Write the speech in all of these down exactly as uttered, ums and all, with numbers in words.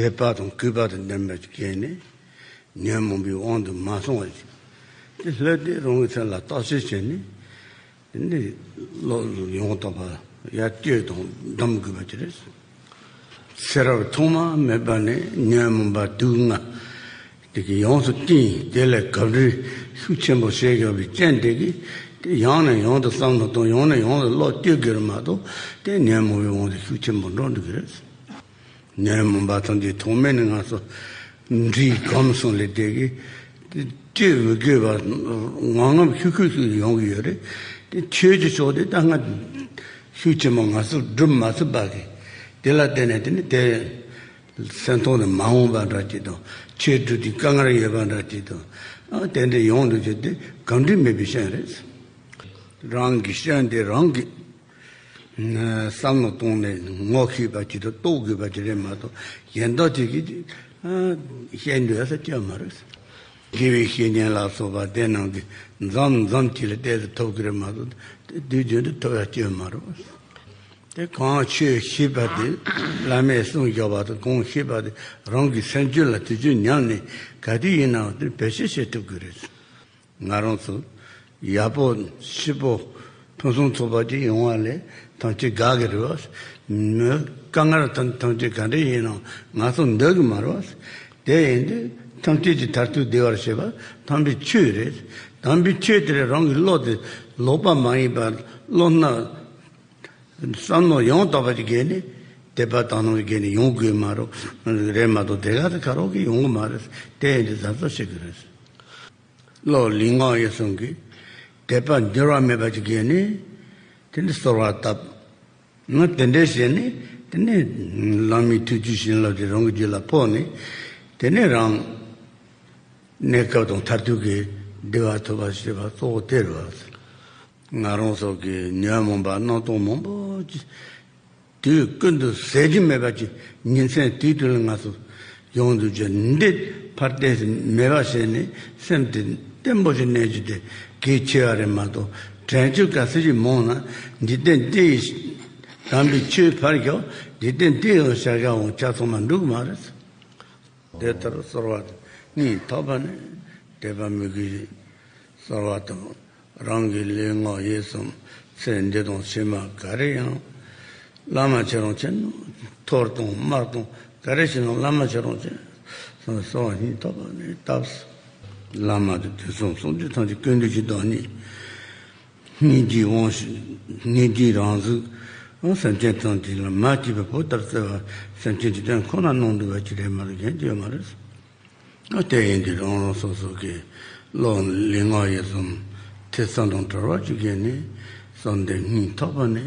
དད་པ་དང་གུས་པ་དང་ལྡན་པ་ཅིག་བྱས་ནས། ཉོན་མོངས་པའི་དབང་དུ་མ་སོང་བ་ཞིག་དེ་ལྷོད་དེ་རང་གི་སེམས་ལ་བརྟག་དཔྱད་བྱས་ནས། དེ་ནས་བློ་ཡང་དག་པ་ཡར་བསྐྱེད་དང་སྡོམ་དགོས་པ་ཅིག་རེད། ཚེ་རབས་ཐོག་མ་མེད་པ་ནས་ཉོན་མོངས་པ་དུག་ལྔ་དེ་གིས་ཡོངས་སུ་བསྟེན། དེ་ལས་གབ་འགྲེལ་ཤུགས་ཆེན་པོ་བྱས་བཞག་པའི་རྐྱེན་དེ་གིས། དེ་ཡང་ནས་ཡང་དུ་བསམ་བློ་གཏོང་། ཡང་ནས་ཡང་དུ་བློ་བསྐྱེད་དགོས་རེད་མ་གཏོགས། དེ་ཉོན་མོངས་པའི་དབང་དུ་ཤུགས་ཆེན་པོ་འགྲོ་འགྲོ་གི་རེད། ཉོན་མོངས་པ་ཐམས་ཅད་ཐོག་མེད་ནས་ང་ཚོ་འདྲིས་གོམས་གསུམ་ལས་དེ་གིས་དེ་བསྐྱེད་མི་དགོས་པ་ངང་ངམ་ཤུགས་ཤུགས་སུ་ཡོང་གི་ཡོད་རེད། དེ་ཆོས་ཀྱི་ཕྱོགས་དེ་ད་ང་ཤུགས་ཆེན་པོ་ང་ཚོ་སྒྲུབ་མ་ཐུབ་པ་གི། དེ་ལ་བརྟེན་ནས་དེ་ནི་དེ་སེམས་ཐོག་ནས་མ་འོངས་པ་འདྲ་ཅིག་དང་། ཆོས་སྒྲུབ་དུས་དཀའ་ངལ་ཡོད་པ་འདྲ་ཅིག་དང་། ཨ་དེ་འདྲ་ཡོང་འདུག་ཅེས་དེ་གང་འདྲ་མེད་པའི་སྐྱོན་རེད། རང་གི་སྐྱོན་དེ་རང་གིས་བསམ་བློ་གཏོང་ནས་ངོ་ཤེས་པ་ཅིག་དང་རྟོགས་དགོས་པ་ཅིག་རེད་མ་གཏོགས། གཞན་དག་ཅིག་གིས་ཨ་བཤད་འདོད་ས་སྐྱོན་མ་རེད། དགེ་བའི་བཤེས་གཉེན་ལ་སོགས་པ་དེ་རྣམས་ཀྱིས་མཚམས་མཚམས་ཅིག་ལ་བལྟས་ཏེ་ཐོབ་ཀྱི་རེད་མ་གཏོགས། དུས་རྒྱུན་དུ་ཐོབ་ཡ་སྐྱོན་མ་རེད། དེ་གང་ཆོས་ཤེས་པ་དེ་བླ་མས་གསུངས་བཞག་པ་དང་། གང་ཤེས་པ་དེ་རང་གི་སེམས་རྒྱུད་ལ་དུས་རྒྱུན་ཉམས་ནས། ག་དུས་ཡིན་ནའང་དེ་བེད་སྤྱོད་བྱེད་ཐུབ་ཀྱི་རེད། ང་རང་ཚོ་ཡག་པོ་སྐྱིད་པོ་ཕུན་སུམ་ཚོགས་པ་ཅིག་ཡོང་བ་ལས་ཐམས་ཅད་དགའ་གི་རེད་བ། མི་དཀའ་ངལ་ཐམས་ཐམས་ཅད་ག་འདྲ་ཡིན་ནའང་ང་ཚོ་འདོད་གི་མ་རེད་བ། དེ་ཡིན་དུས་ཐམས་ཅད་ཀྱི་མཐར་ཐུག་བདེ་བར་བྱེད་པ་དམ་པའི་ཆོས་རེད། དམ་པའི་ཆོས་དེ་རེད། རང་གི་བློ་དེ་ལོག་པ་མ་ཡིན་པར་བློ་སྣ་བསམ་མནོ་ཡང་དག་པ་ཅིག་བརྒྱབ་ནས། དད་པ་དག་སྣང་བརྒྱབ་ནས་ཡོང་དགོས་མ་རེད། རེད་མ་གཏོགས་དེ་ག་དེ་ཁ་རོག་གིས་ཡོང་གི་མ་རེད། དེ་ཡིན་དུས་གཟབ་གཟབ་བྱེད་དགོས་རེད། བློ་ལུས་ངག་ཡིད་གསུམ་གྱི་དད་པ་འགྱུར་བ་མེད་པ་ཅིག་བརྒྱབ་ནས། དེ་ནས་གསོལ་བ་བཏབ། ང་དེ་འདྲས་བྱས་ནས་དེ་ནས་བླ་མའི་ཐུགས་རྗེའི་བྱིན་རླབས་དེ་རང་གི་རྒྱུད་ལ་ཕོག་ནས། དེ་ནས་རང་གནས་སྐབས་དང་མཐར་ཐུག་གི་བདེ་བ་ཐོབ་པར་བྱེད་པ་གཙོ་བོ་དེ་རེད་བ། ང་རང་སོགས་ཀྱི་ཉོན་མོངས་པ་རྣམ་རྟོག་མང་པོ་ཅིག་དུས་ཀུན་ཏུ་ཟད་རྒྱུ་མེད་པ་ཅིག་ཉིན་མཚན་དུས་དུས་ལ་ང་ཚོ་ཡོང་དུས་ཀྱི་འདི་ཕར་བལྟས་མེད་པ་བྱས་ནས། སེམས་དེ་བརྟན་པོ་ཞིག་གནས་རྒྱུ་དེ་གལ་ཆེ་བ་རེད་མ་གཏོགས། དྲན་རྒྱུ་ག་ཚོད་ཅིག་མང་ན་འཇིག་རྟེན་འདི་ཡི་དམ་པའི་ཆོས་ཕར་བཞག་འཇིག་རྟེན་འདི་ཡི་བྱ་བྱ་འོང་ཆ་ཚང་མ་འགྲུབ་མ་རེད། དེ་ལྟར་གསོལ་བ་སྙིང་ཐག་པ་ནས་དད་པ་མོས་གུས་ཀྱིས་གསོལ་བ་དང་། རང་གི་ལུས་ངག་ཡིད་གསུམ་ཚེ་འདི་དང་ཕྱི་མ་ག་རེ་ཡང་། བླ་མ་ཁྱེད་རང་མཁྱེན། ཐོར་དང་དམར་དང་ག་རེ་བྱས་ན་བླ་མ་ཁྱེད་རང་མཁྱེན། གསོལ་བ་སྙིང་ཐག་པ་ནས་བཏབ། བླ་མ་དེ་དུས་གསུམ་ཟུང་འཇུག་ཐམས་ཅད་ཀུན་འདུས་ཀྱི་བདག་ཉིད། སྙིང་རྗེའི་དབང་ཕྱུག་སྙིང་རྗེའི་རང་གཟུགས། སེམས་ཅན་ཐམས་ཅད་ལ་མ་སྐྱེས་པའི་བུ་ལྟར་བརྩེ་བ། སེམས་ཅན་གྱི་དོན་ཁོ་ན་གནང་འདུག་པ་ཅིག་རེད་མ་གཏོགས་གཞན་ཅི་ཡོད་མ་རེད། ཨ་དེ་ཡིན་དུས་རང་རང་སོ་སོ་གི་བློ་ལུས་ངག་ཡིད་གསུམ་ཐེ་ཚོམ་དང་བྲལ་བ་ཅིག་བྱས་ནས། བསམ་གཏན་སྙིང་ཐག་པ་ནས་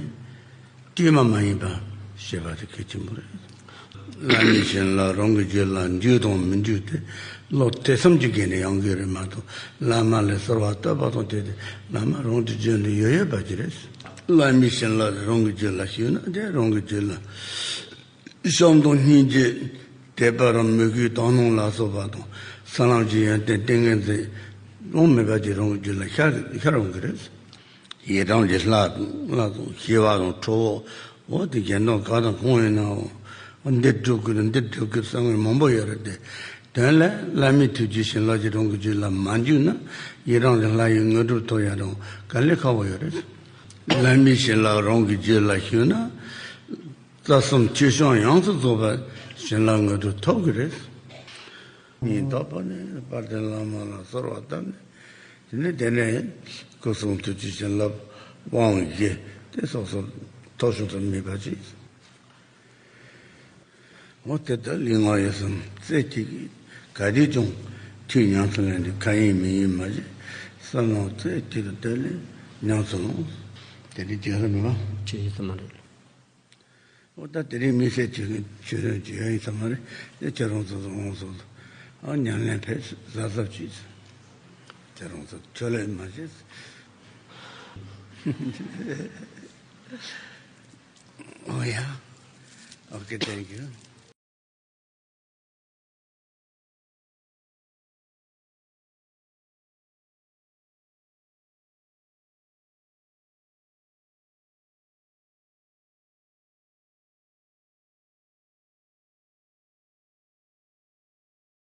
བཅོས་མ་མ་ཡིན་པ་བྱེད་པ་དེ་གལ་ཆེན་པོ་རེད། བླ་མའི་བྱིན་རླབས་རང་གི་རྒྱུད་ལ་འཇུག་དང་མི་འཇུག་དེ་བློ་ཐེ་ཚོམ་གྱི་སྒོ་ནས་ཡོང་གི་རེད་མ་གཏོགས། བླ་མ་ལ་གསོལ་བ་བཏབ་པ་དང་དེ་དེ་བླ་མ་རང་གི་རྒྱུད་ལ་ཡོད་ཡོད་པ་ཅིག་རེད། བླ་མའི་བྱིན་རླབས་རང་གི་རྒྱུད་ལ་ཞུགས་ན་དེ་རང་གི་རྒྱུད་ལ་བྱམས་དང་སྙིང་རྗེ། དད་པ་དང་མོས་གུས་དག་སྣང་ལ་སོགས་པ་དང་། ས་ལམ་གྱི་ཡོན་ཏན་ཏིང་ངེ་འཛིན་གྲངས་མེད་པ་ཅིག་རང་གི་རྒྱུད་ལ་ཤར་ཤར་འོང་གི་རེད། ཡི་དམ་གྱི་ལྷ་ལྷ་དང་ཞི་བ་དང་ཁྲོ་བོ། འོ་དེ་གཞན་དོན་ག་དང་གང་ཡིན་ནའང་འདི་སྒྲུབ་དགོས་འདི་སྒྲུབ་དགོས་བསམ་མཁན་མང་པོ་ཡོད་རེད་དེ། དོན་ལ་བླ་མའི་ཐུགས་རྗེའི་བྱིན་རླབས་ཀྱིས་རང་གི་རྒྱུད་ལ་མ་འཇུག་ན། ཡི་དམ་གྱི་ལྷ་ཡི་དངོས་གྲུབ་ཐོབ་ཡ་རང་དཀའ་ལས་ཁག་པོ་ཡོད་རེད། བླ་མའི་བྱིན་རླབས་རང་གི་རྒྱུད་ལ་ཞུགས་ན། རྩ་གསུམ་ཆོས་སྐྱོང་ཡོངས་སུ་རྫོགས་པའི་བྱིན་རླབས་དངོས་གྲུབ་ཐོབ་ཀྱི་རེད། སྙིང་ཐག་པ་ནས་དཔལ་ལྡན་བླ་མ་ལ་གསོལ་བ་བཏབ་ནས། དེ་ནས་དེ་ནས་སྐུ་གསུང་ཐུགས་ཀྱི་བྱིན་རླབས་དབང་བཞི་དེ་སོ་སོར་ཐོབ་བྱུང་དུ་མེད་པ་ཅིག་འོ་དེ་ལྟར་ལུས་ངག་ཡིད་གསུམ་རྩེ་གཅིག་གིས་ག་དུས་ཀྱང་ཐུགས་ཉམས་སུ་ལེན་ཏེ། ཁ་ཡིན་མིག་ཡིན་མ་བྱས། བསམ་བློ་རྩེ་གཅིག་ཏུ་གཏད་ནས་ཉམས་སུ་བླང་། དེ་ནི་རྒྱལ་སྲས་མེད་པ། ཆོས་ཡིན་ས་མ་རེད། འོ་ད་དེ་རིང་དམིགས་བསལ་གྱི་ཆོས་རེད་ཅེས་ཡོད་ཡིན་ས་མ་རེད། དེ་ཁྱེད་རང་ཚོ་ཚོ་འོང་སོང་། ཨ་ཉམས་ལེན་ཕེབས་གཟབ་གཟབ་བྱེད། ཁྱེད་རང་ཚོ་ཆོས་ལས་མ་བྱེད། འོ་ཡ། Okay, thank you.